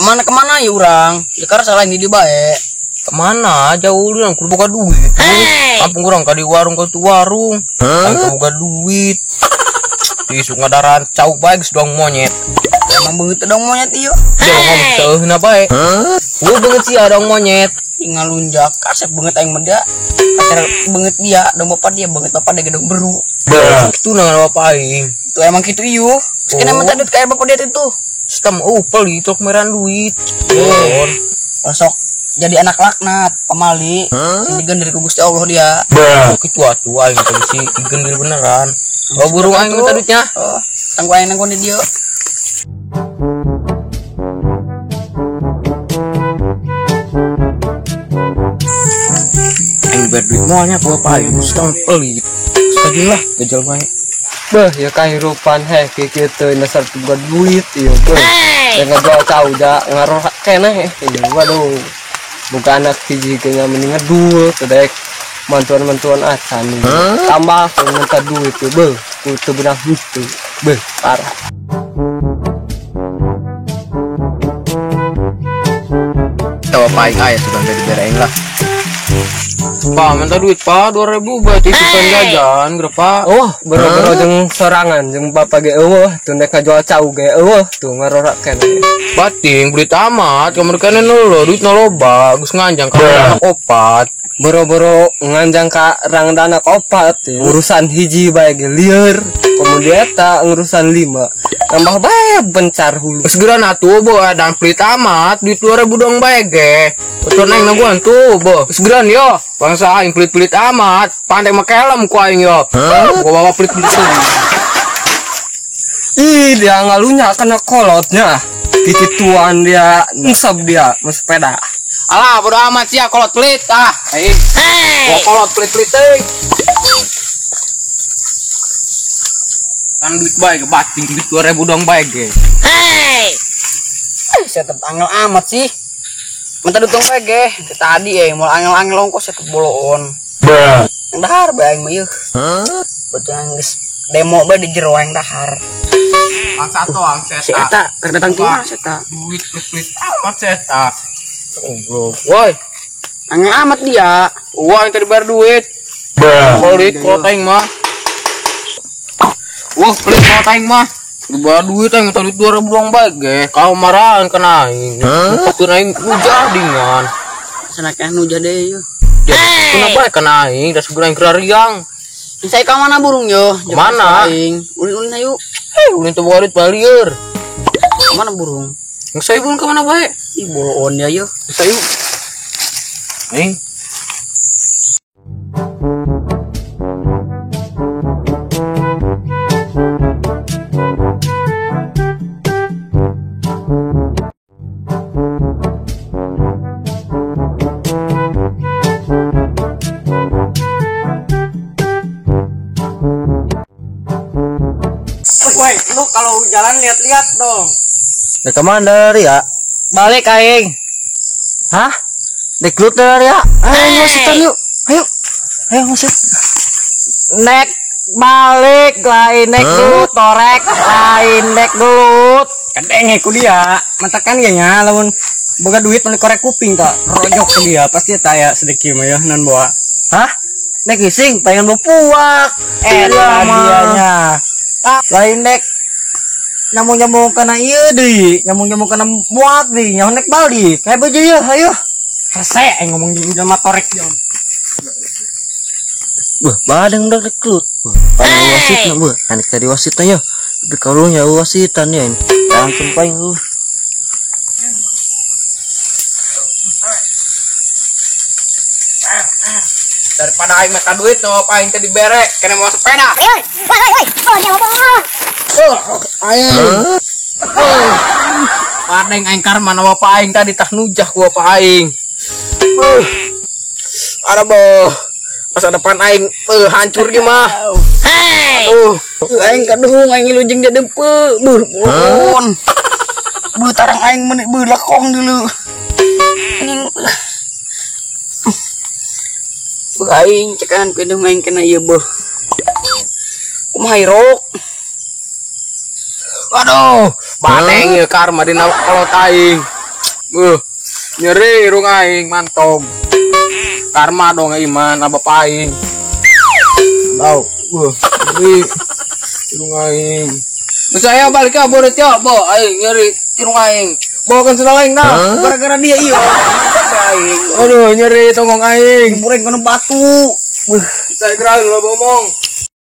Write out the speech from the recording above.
Kemana-kemana ya urang? Jekar salah ini di bae. Kemana? Jauh lu kudu boga duit. Kampung urang ka di warung ka tu warung. Aing boga duit. Isuk ngadaran cau bae geus doang monyet. Emang beungeut dong monyet ieu. Jangan seuhna bae. Gua beungeut sia dong monyet. Ngalunjak kasep beungeut aing meda. Pacar beungeut dia, dong bapak dia beungeut bapak dia gedong beru. Itu nangan bapak aing. Tuh emang gitu ieu. Sekian emang tadi kayak bapak dia itu. Sistem pelit tok meran duit. Sok jadi anak laknat, pamali. Digendir ku Gusti Allah dia. Kitu atuh aing teh si digendir beneran. Oh burung aing minta duitnya. Oh, tanggu aing nang di dieu. Aing bayar duit moalnya ku bapak aing, sistem pelit. Sekali lah, gejal bae. Beuh, ya kahirupan heh kieu teu dasar boga duit ieu beuh. Da ngajual cau da ngaroh keneh ieu waduh. Boga anak hiji ge mending ngedul teu daek mantuan-mantuan acan. Tambah minta duit ieu beuh, teu beunang henteu. Beuh, parah. Tawa paing aya sugan teh dibere aing lah. Pak, minta duit pak, 2000 berarti isukan jajan, berapa? Oh, boro-boro jeung sorangan, jeung bapak ge eueuh, tuh nek ngajual cau ge eueuh, tuh ngarorak keneh. Bating, duit amat, kamar keneh lo, duit loba, geus nganjang ka anak opat. Boro-boro nganjang ka rangda anak opat, urusan hiji bae ge lieur, kemudian eta urusan 5. Tambah bae bencar hulu. Geus geura atuh boh, dan pelit amat, duit 2000 dong bae ge. Betul neng nangguan tuh, boh. Segeran yo, bangsa aing pelit-pelit amat. Pandai make helm ku aing yo. Gua bawa pelit-pelit tuh. Ih, dia ngalunya kena kolotnya. Titituan dia, ngesep dia, sepeda. Alah, bodo amat sih ya kolot pelit ah. Aing. Gua kolot pelit-pelit euy. Kan duit bae ke bating duit 2000 dong bae ge. Hei. Saya tetep angel amat sih. Minta duit dong bae ge. Tadi mau angel-angel ongkos saya keboloon. Yang dahar bae aing mah ieu. Betul geus demo bae di jero aing dahar. Bangsa toang Si eta keur datang ti mana si eta? Duit pelit amat si eta. Goblok. Woi. Angel amat dia. Wah, yang tadi bayar duit. Pelit kolot aing mah. Wah, pelit kolot aing mah. Bayar duit aing minta duit 2000 dong bae ge. Kau marahan kana aing. Pokokna aing nujah dingan. Sanakeh nujah deh yo. Kenapa kana aing da segera aing riang. Saya ka mana burung yo? Mana? Aing. Ulin-ulin ayo. Ulin teu boga duit balieur. Mana burung? Geus saya burung ka mana bae? Ih, boloon dia yo. Geus ayo. Aing. Woi, lu kalau jalan lihat-lihat dong. Dek kemana dari ya? Balik aing. Hah? Dek lu dari ya? Ayo wasitan yuk. Ayo. Ayo wasit. Nek balik lain nek gelut torek lain nek gelut. Kadenge ku dia, matakan ge nya lamun boga duit mun korek kuping tak rojok ku dia pasti eta aya sedikit mah ya non bawa. Hah? Nek ngising pengen berpuak. Eta dianya. Lain nek nyambung-nyambung kana ieu deui, nyambung-nyambung kana muak deui, nyaho nek balik. Kayak baju ieu, ayo. Rese aing ngomong jeung jelema torek jeung. Beuh, badeng udah reklut. Paling wasitna beuh, anik tadi wasitna yo. Tapi karunya wasitan ya ini. Langsung paling lu. Daripada aing minta duit no apa aing tadi bere kena mau sepeda. Aing. Padeng aing karma na bapak aing tadi tah nujah ku bapak aing. Ada boh. Masa depan aing hancur ge mah. Aduh, aing kaduhung aing ngilu jeung dia dempeu. Beuh, pohon. Beuh tarang aing meuni beuh lekong dulu. Anjing. Beuh aing cekan kudu main kena ieu beuh. Kumaha irok? Aduh, badeng ieu karma dina kolot aing. Beuh. Nyeri irung aing mantog. Karma dong iman abah aing. Tahu. Beuh, nyeri irung aing. Saya balik ya boret ya, bo aing nyeri irung aing. Bawakan sendal aing nah. Gara-gara dia iya. Aing. Aduh, nyeri tonggong aing. Mureng kena batu. Saya kira lo ngomong.